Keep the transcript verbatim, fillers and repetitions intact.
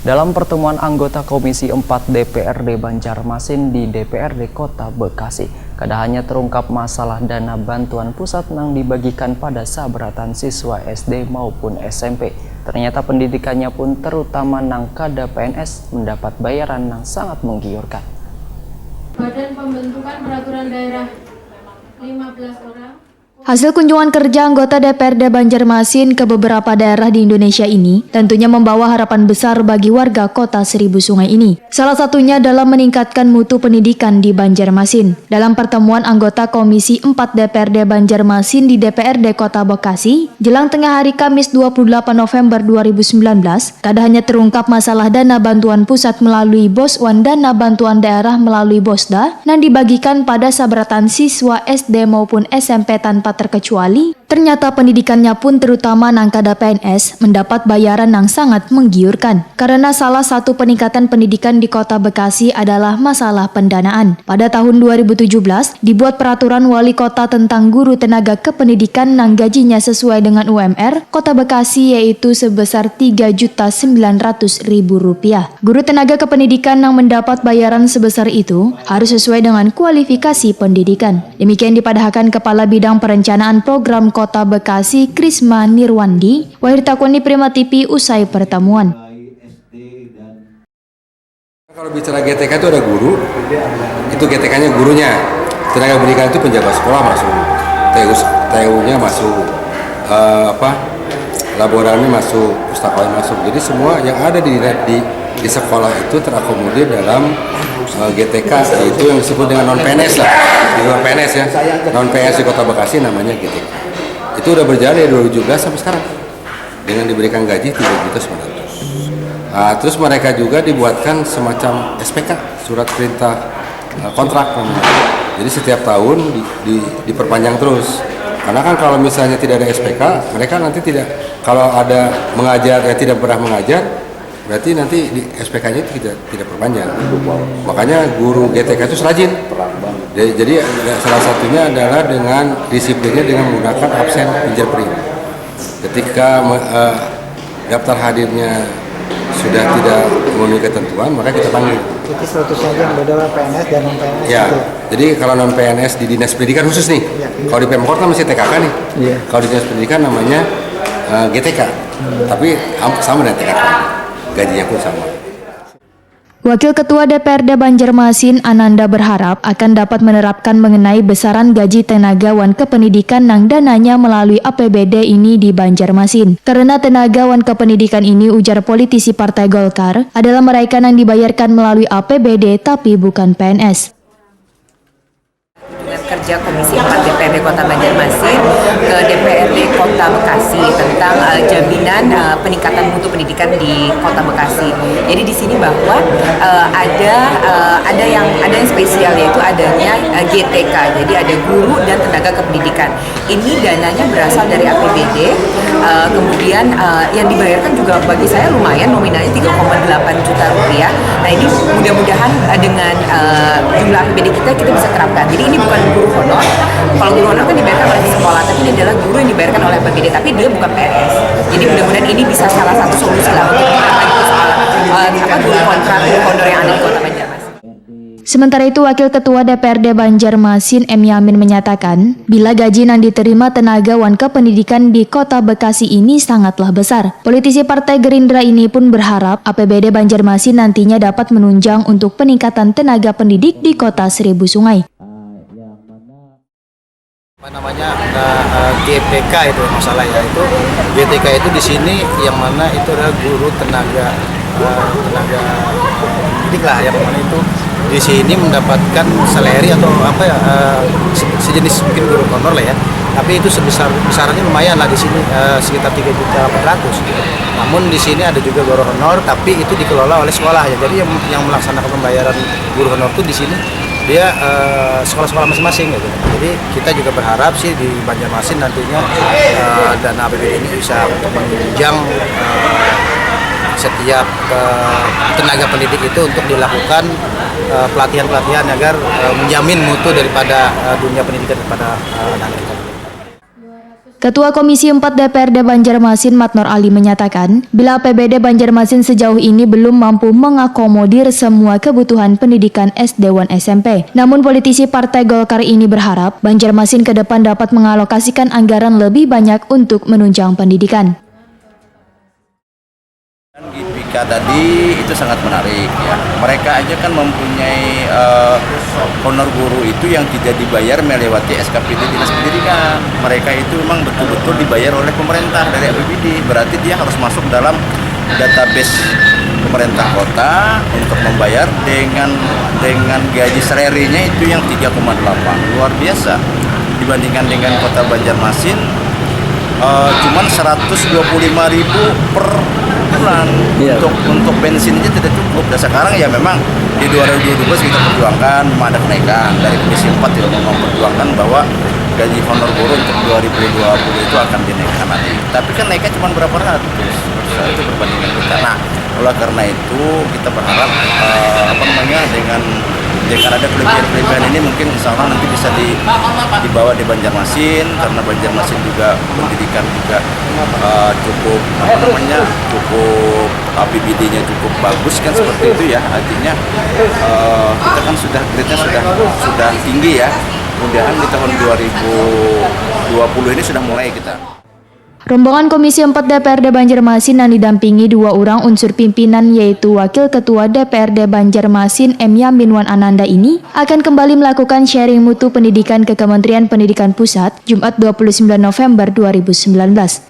Dalam pertemuan anggota Komisi empat D P R D Banjarmasin di D P R D Kota Bekasi, kada hanya terungkap masalah dana bantuan pusat nang dibagikan pada saberatan siswa S D maupun S M P, ternyata pendidikannya pun, terutama nang kada P N S, mendapat bayaran nang sangat menggiurkan. Badan Pembentukan Peraturan Daerah lima belas orang. Hasil kunjungan kerja anggota D P R D Banjarmasin ke beberapa daerah di Indonesia ini tentunya membawa harapan besar bagi warga kota Seribu Sungai ini. Salah satunya dalam meningkatkan mutu pendidikan di Banjarmasin. Dalam pertemuan anggota Komisi empat D P R D Banjarmasin di D P R D Kota Bekasi, jelang tengah hari Kamis dua puluh delapan November dua ribu sembilan belas, kada hanya terungkap masalah dana bantuan pusat melalui BOS wan dana bantuan daerah melalui BOSDA nang dibagikan pada saberatan siswa S D maupun S M P tanpa terkecuali, ternyata pendidikannya pun, terutama nang kada P N S, mendapat bayaran nang sangat menggiurkan. Karena salah satu peningkatan pendidikan di Kota Bekasi adalah masalah pendanaan. Pada tahun dua ribu tujuh belas, dibuat peraturan wali kota tentang guru tenaga kependidikan nang gajinya sesuai dengan U M R Kota Bekasi, yaitu sebesar tiga juta sembilan ratus ribu rupiah. Guru tenaga kependidikan nang mendapat bayaran sebesar itu harus sesuai dengan kualifikasi pendidikan. Demikian dipadahakan Kepala Bidang Perencanaan Program Kota Bekasi, Krisma Nirwandi, wahir takuni Prima T V usai pertemuan. Kalau bicara G T K itu ada guru, itu G T K-nya gurunya. Tenaga pendidikan itu penjabat sekolah masuk, T U, T U-nya masuk, eh, apa, laborannya masuk, pustakanya masuk. Jadi semua yang ada di di, di sekolah itu terakomodir dalam eh, G T K, itu yang disebut dengan non P N S lah, di luar P N S ya, non P N S di Kota Bekasi namanya G T K. Itu udah berjalan dari dua ribu tujuh belas sampai sekarang dengan diberikan gaji tiga juta sembilan ratus. Nah, terus mereka juga dibuatkan semacam S P K, surat perintah eh, kontrak namanya. Jadi setiap tahun di, di, diperpanjang terus. Karena kan kalau misalnya tidak ada S P K, mereka nanti tidak, kalau ada mengajar yang tidak pernah mengajar, berarti nanti di S P K-nya itu tidak tidak perpanjang. Makanya guru G T K itu serajin. Jadi, jadi salah satunya adalah dengan disiplinnya dengan menggunakan absen pinjer pring. Ketika me- eh, daftar hadirnya sudah tidak memenuhi ketentuan, maka kita panggil. Jadi statusnya aja yang beda lah, P N S dan non P N S Ya, gitu. Jadi kalau non P N S di dinas pendidikan khusus nih, Ya. Kalau di Pemkot kan masih T K K nih. Iya. Kalau di dinas pendidikan namanya eh, G T K. Tapi am- sama dengan T K K. Gajinya pun sama. Wakil Ketua D P R D Banjarmasin, Ananda, berharap akan dapat menerapkan mengenai besaran gaji tenaga wan kependidikan nang dananya melalui A P B D ini di Banjarmasin. Karena tenaga wan kependidikan ini, ujar politisi Partai Golkar, adalah mereka nang dibayarkan melalui A P B D tapi bukan P N S. Kunjungan kerja Komisi empat D P R D Kota Banjarmasin ke D P R D Kota Bekasi tentang eh, jaminan eh, peningkatan mutu pendidikan di Kota Bekasi. Jadi di sini bahwa eh, ada eh, ada yang ada yang spesial, yaitu adanya eh, G T K. Jadi ada guru dan tenaga kependidikan. Ini dananya berasal dari A P B D, eh, kemudian eh, yang dibayarkan juga bagi saya lumayan, nominalnya tiga koma delapan juta rupiah. Nah, ini mudah-mudahan eh, dengan eh, jumlah A P B D kita, kita bisa terapkan. Jadi ini bukan guru honor. Kalau guru honor kan dibayarkan oleh sekolah, tapi ini adalah guru yang dibayarkan oleh A P B D, tapi dia bukan P N S. Jadi mudah-mudahan ini bisa salah satu solusi lah untuk mengatasi soal eh, apa, guru kontrak, guru honor yang ada di Kota Banjarmasin. Sementara itu, Wakil Ketua D P R D Banjarmasin, M Yamin, menyatakan, bila gaji nang diterima tenaga wan kependidikan di Kota Bekasi ini sangatlah besar. Politisi Partai Gerindra ini pun berharap A P B D Banjarmasin nantinya dapat menunjang untuk peningkatan tenaga pendidik di Kota Seribu Sungai. Apa namanya, eh, eh, G T K itu, masalah ya itu, G T K itu di sini yang mana itu adalah guru tenaga eh, tenaga pendidik lah, yang mana itu di sini mendapatkan salary atau apa ya, eh, se- sejenis mungkin guru honor lah ya, tapi itu sebesar besarannya lumayan lah di sini, eh, sekitar tiga juta empat ratus. Namun di sini ada juga guru honor, tapi itu dikelola oleh sekolah ya. Jadi yang yang melaksanakan pembayaran guru honor tuh di sini dia eh, sekolah-sekolah masing-masing gitu. Jadi kita juga berharap sih di Banjarmasin nantinya eh, dana A P B D ini bisa untuk menunjang eh, setiap eh, tenaga pendidik itu untuk dilakukan eh, pelatihan-pelatihan agar eh, menjamin mutu daripada eh, dunia pendidikan kepada eh, anak-anak kita. Ketua Komisi empat D P R D Banjarmasin Matnor Ali menyatakan, bila A P B D Banjarmasin sejauh ini belum mampu mengakomodir semua kebutuhan pendidikan S D dan S M P. Namun politisi Partai Golkar ini berharap Banjarmasin ke depan dapat mengalokasikan anggaran lebih banyak untuk menunjang pendidikan. Gitbika tadi itu sangat menarik ya. Mereka aja kan mempunyai eh, honor guru itu yang tidak dibayar melewati S K P D Dinas Pendidikan. Mereka itu memang betul-betul dibayar oleh pemerintah dari A P B D. Berarti dia harus masuk dalam database pemerintah kota untuk membayar dengan dengan gaji salary-nya itu yang tiga koma delapan. Luar biasa dibandingkan dengan kota Banjarmasin eh, cuman seratus dua puluh lima ribu per bulan Iya. untuk untuk bensin aja tidak cukup. Dan sekarang ya memang di dua ribu dua belas kita perjuangkan, memang ada kenaikan. Dari Komisi empat juga memperjuangkan bahwa gaji honor guru untuk dua ribu dua puluh itu akan dinaikkan lagi. Tapi kan naiknya cuma berapa ratus, itu perbandingan kita. Nah, oleh karena itu kita berharap eh, apa namanya dengan dengan ada kelebihan-kelebihan ini mungkin insya Allah nanti bisa di, dibawa di Banjarmasin, karena Banjarmasin juga pendidikan juga eh, cukup apa namanya cukup A P B D-nya cukup bagus kan, seperti itu ya. Artinya eh, kita kan sudah grade-nya sudah sudah tinggi ya. Mudahan di tahun dua ribu dua puluh ini sudah mulai kita. Rombongan Komisi empat D P R D Banjarmasin yang didampingi dua orang unsur pimpinan, yaitu Wakil Ketua D P R D Banjarmasin M Yamin wan Ananda ini, akan kembali melakukan sharing mutu pendidikan ke Kementerian Pendidikan Pusat, Jumat dua puluh sembilan November dua ribu sembilan belas.